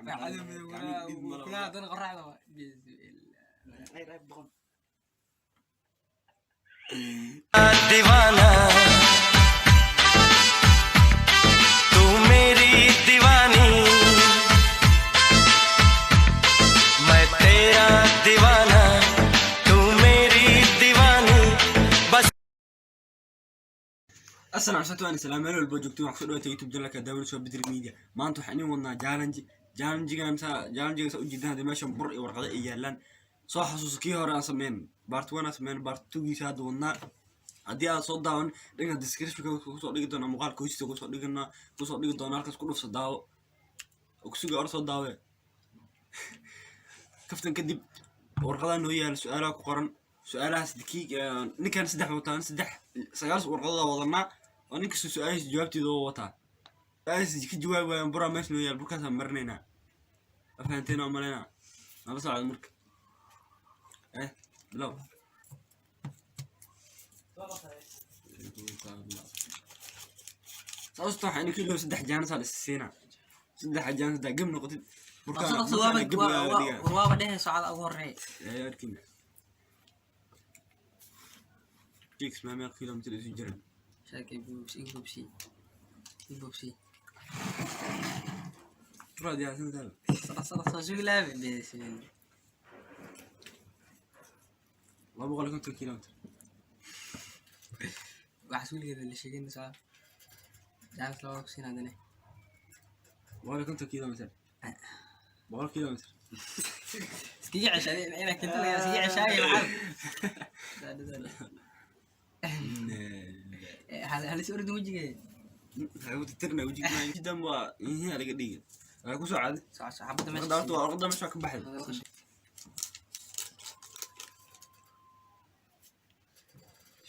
Gacmo madow kulaha haddana qoraxda waa bismillah. Ay, raab boqon. दीवाना तू मेरी दीवानी, मैं तेरा दीवाना, तू मेरी दीवानी, बस. Asalaam cusubta waan islaam meel walba joogtiin. Waxaa kusoo dhawaata YouTube channelka Daawada Soo Bidri Media. Maanta waxaan idin wadnaa challenge. Challenge-gan saa challenge-ga saa ujeedaan hadda meeshan bur iyo warqado ay yaalaan. Soo xasuuso kii hore aan sameyn, part 1 aan sameyn, part 2 giisa hadda wadnaa. Haddii aad soo daawan, dhanka description-ka kusoo dhigi doonaa, muuqaalka hoostiisa kusoo dhigi doonaa. Halkaas ku dhufsa, daawo oo kusuga or soo daawe. Kaftan kadib, warqadaa noo yaala, su-aalaha ku qoran. Su-aalahaas kii ninkan saddex wataan, saddex sagaal warqadooda wadanaa oo nin kasta su-aashiisa jawaabteeda oo wataa. Su-aashiisa ka jawaabi waayaan, buraa meesha noo yaal, burkaasaan marinaynaa. Waa fahanteen oo malaynaa. Nala socda marka. Bilow. Sababta waxaa idinka ilow saddex jaanis aa is siinaa. Saddex jaanis haddaa geb noqotid, Dhaqso dhaqso, waaba burkaan geb lagaaga dhigaa. Waaba dhehe socda ugu horeeya. Ee, arkina jigs maa meel kilomitir isu jiran? Sheekay bubsi bubsi bubsi. Buraa diyaarsan tahay. Dhaqso dhaqso, sugi laabe, bismillah. 250 kilomitir. Waxaas weligeeda la sheegin socda. Jaanis labada ku siin haddana. 150 kilomitir, 100 kilomitir. Iskaga cesha inaa keento laga iskaga ceshaayo maxaa. Halis ordin wejigeeda. Waxay ku tirtirnaa wejiga jidan, waa ihiin laga dhigi. Waxay ku soo caaday. Soco soco, xabadda meesha. Warqadda horta waa warqadda meesha ka baxay.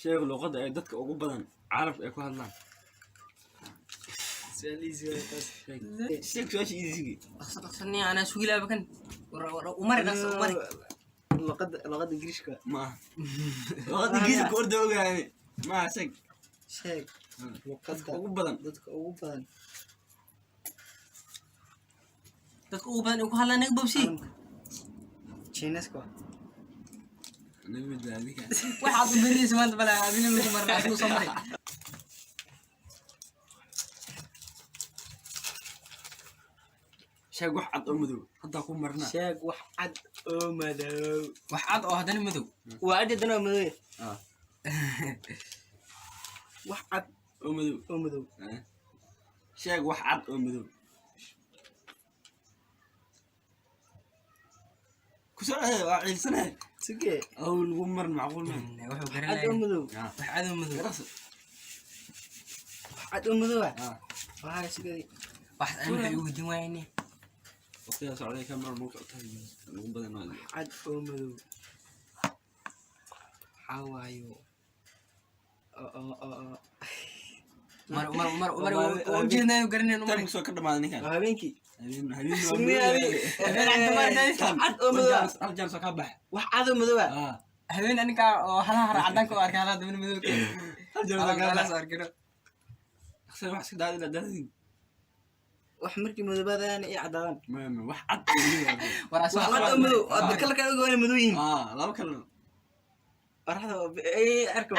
Sheeg luqadda ay dadka ugu badan caalamka ay ku hadlaan. Su'aalihiisi waa taas. Sheeg su-aasha easy. Dhaqso dhaqso nin, anaa sugi laaba kan. War umari, dhaqso umari. Luqadda Ingiriishka. Ma aha luqadda Ingiriiska ku orda ogaane, ma aha. Sheeg. Sheeg dadka luqadda ugu badan. Dadka ugu badan. Dadka ugu badan ay ku hadlaan naga bobsi. Caalamka. Chineska waa. Naga badbaadi ka. Waxaad u berinaysa maanta bala adina meesha marna adigu soo maray. Sheeg wax cad oo madow haddaa ku marnaa. Sheeg wax cad oo madow. Wax cad oo haddana madow. Waa cad haddana waa madow. Ah. Wax cad oo madow. Oo madow. Eh. Sheeg wax cad oo madow ku soo celi, waa ciilsanahay. Sugee. Aw lagu marin macquul ma. Wuxuu Cad oo garanaya. madow. Ah. Wax cad oo madow. Garaqsi. Wax cad oo madow ah. Ah. Waxaa sugay. Wax aan waxay ugu din waayne. Waqtigaa socday ka mar lagu socotaa lagu badan waa. Cad oo madow. Waxaa waayo. Oo. Mar mar mar mar oo ujeednaa garanayn umar. Taamku soo ka dhamaaday ninkan. Waa habeenkii. Habeen habeen waa Sugnii madow. habeen. Habeen cad ma aragtay? Cad oo madow ah. Hal jaanis oo kaa baxa. Wax cad oo madow ah. Ah. Habeen aninka oo halaha har cadaanka oo arkay halaha dabana madow ka. Hal jaanis oo kaa halaas baxa. arkino. Akhsar wax iska daadin daadin. Wax markii madoobaadaan iyo cadaadan. Ma wax cad oo madow ah. War Wax cad oo madow. Hadda kala kala ogaana madow yihiin. Ah, laba kale. Qoraxda ay arko.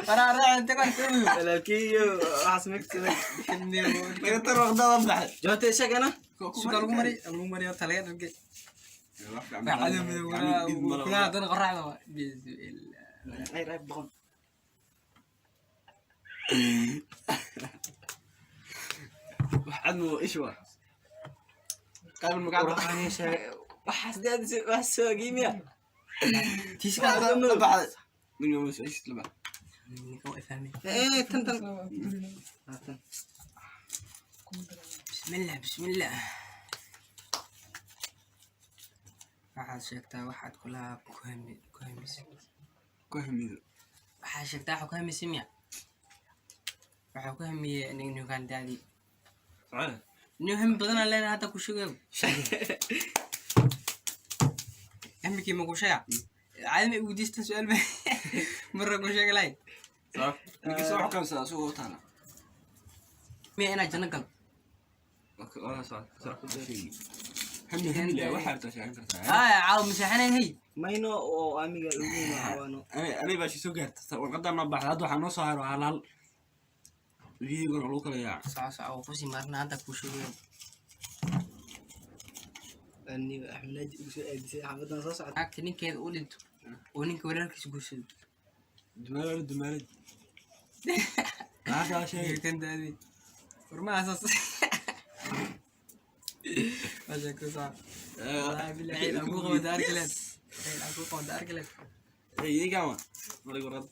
War raac inta ka arkay. Walaalkiiyo waxaas megsamay. Laga tar waqdada baxay. Jawaabta sheegana. Suka lagu maray oo talaga dharge. Wax cad oo madow kulaha haddana qoraxda waa bismillah. Ay, raab boqon. Wax cad ma ish waa. Qaabul magaca. Waxaan sheegay waxaas daadis wax soo giimiya. Tiiska. Wax cad oo La madow. baxay. Ninka ma su'aashiis la baxay. Ninka waa fahmay. Eh, tan tan. Ah, tan. Bismillah bismillah. Waxaad sheegtaa waxaad kulaha ku hami ku hamisay. Ku hamido. Waxaad sheegtaa waxaa ku hamisay miya? Waxaa ku hamiyey ninkan daadii. Socda. Nin hami badanaa leenahay hadda ku sheegayo. Hamikii ma ku sheega? Caadi ma igu diistan su'aal ba marra ku sheega lahayd. Soo. Ninka soo xukamsa asagoo u taala. Miya inaad janno galo? Hami hami le waxaa rabtaa sheegan kartaa. Haa, caaw maseexanayn hey. Mayno oo amiga ugu caawano. Ani baa soo gaarta warqadan noo baxda. Hadda waxaa noo soo haro hal hal videogana lagu kala yaaca. Soco, soco, waa kusii maarna hadda kuu sheegay. Aniga Axmed Naaji ugu soo aadisay xafadan soo socota. Naagta ninkeeda u dhinto oo ninka walaalkiisa guursado. Dumaalad, dumaalad, maxaa kaa sheegay? Kan daadi warma asaas waa sheeko sax. Wallaahi billahi ciid aan ku qabada arkileed, ciid aan ku qabada arkileed. Idinkaan wa marig warqad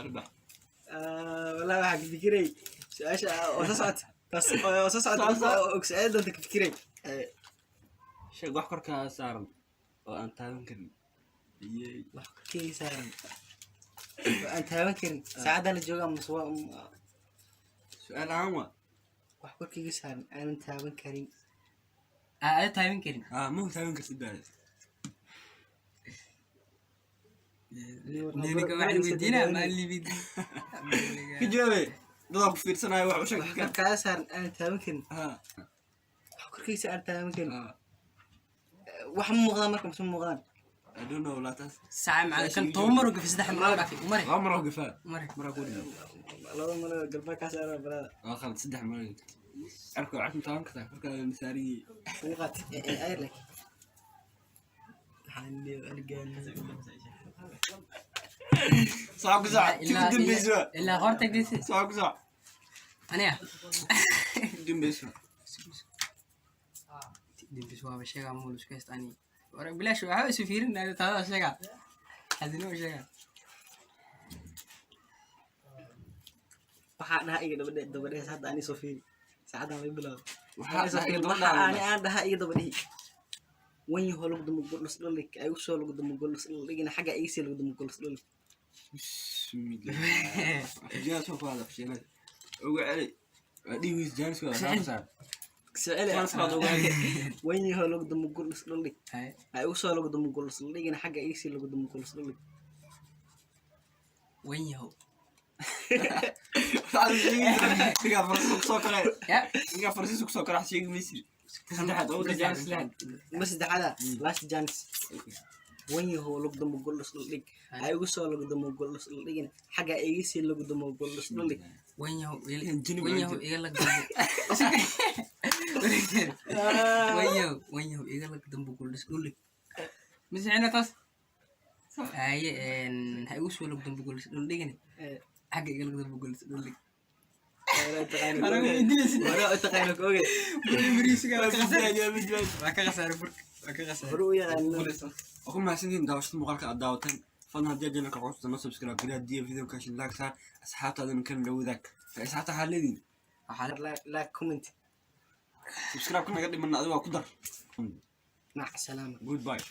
arbax. Wallahi waxaa ka fikiray su-aasha oo soo socota, taas oo soo socota oo su-aal doonta ka fikiray. Sheeg wax korkaa saaran oo aan taaban karin. Iyey. Wax korkeyga saaran oo aan taaban karin saacadda la joogaa mase waa Su-aal ahaan waa. Wax korkeyga saaran aanan taaban karin. Aa ada taaban karin. Ah, ma taaban kartid baa. Ninka waxaa la weydiinaa maa libid. Ka jawaabe, dadaa ku fiirsanayo wax u sheeg. Wax korkaaga saaran aanan taaban karin. Ha. Wax korkeyga aan taaban karin. Ha. Wax ma muuqdaan marka mase ma muuqdaan? I don't know laa taas. Saaca macallin kan 10 mar oo gafi, saddex mar oo dhaafay umare. Laba mar oo gafaa. Umare. Maraa ku dhigay. Laba malo galba kaa saaran barada. Waa khalad, saddex mar. Cirka cirka ma taaban kartaa korkaada ma saaran yihiin? Ugu qaat ayr lek waxaan leeyahay. Sac ku sac tii u dambeysa. Ilaa horta geysi. Sac ku sac. Aniga. U dambeysa. Dembis waaba sheegaa muul isku haysta ani wara bilaash waxba isu fiirin taada sheegaa xasinimo sheegaa. Waxaa dhaha iga daba daba dhehes hadda ani soo fiiri saacadan laga bilaabo. Waxaa dhaha iga daba waxa dhaha. Ani aan dhaha iga daba dhihi wan yaho lagu dama goldhas dholik ay usoo lagu dama goldhas dholigina xagga igisii lagu dama goldhas dholik. Bismillah. Afjinaad soo qaada afjinaad. Ugu celi. Waa dhiigis jaanis waa saar saar. Socele. Jaanis qaad ugu celi. Wan yaho lagu dama goldhas dholik Haye. ay usoo lagu dama goldhas dholigina xagga igisii lagu dama goldhas dholik. Wan yahow. Waxaad sheegaysaa ninkaa Faransiis ku soo koray. Ya. Ninkaa Faransiis ku soo koray wax sheegi maysid. Saddexaad ugu jaanis saddexaad. Ma saddexaada last chance. Wan yaho lagu dama goldhas dholig ay ugu soo lagu dama goldhas dholigina xagga igisii lagu dama goldhas dholig. Wan yahow. Jini. Wan yahow iga lag dambo, wan yahow, wan yahow iga lag dambo guldhis dhulig misixina taas haye ha igu soo lag dambo guldhis dhuldhigina xagga iga lag dambo guldhis dhulig. Hore u taqaano ka oge. Waa ka khasaaray burka, waa ka khasaaray. Hore u yaqaano. Waa ku mahadsantihiin daawashada muuqaalka aad daawateen. Fadlan haddii aad channelka cusub noo subscribe gari, haddii video ka heshin like saar, asxaabtaadana kan la wadaag. Asxaabta waxaa leediin waxaa like, comment. Subscribe ka naga dhiman adiga waa ku dar. Mac salaama. Goodbye.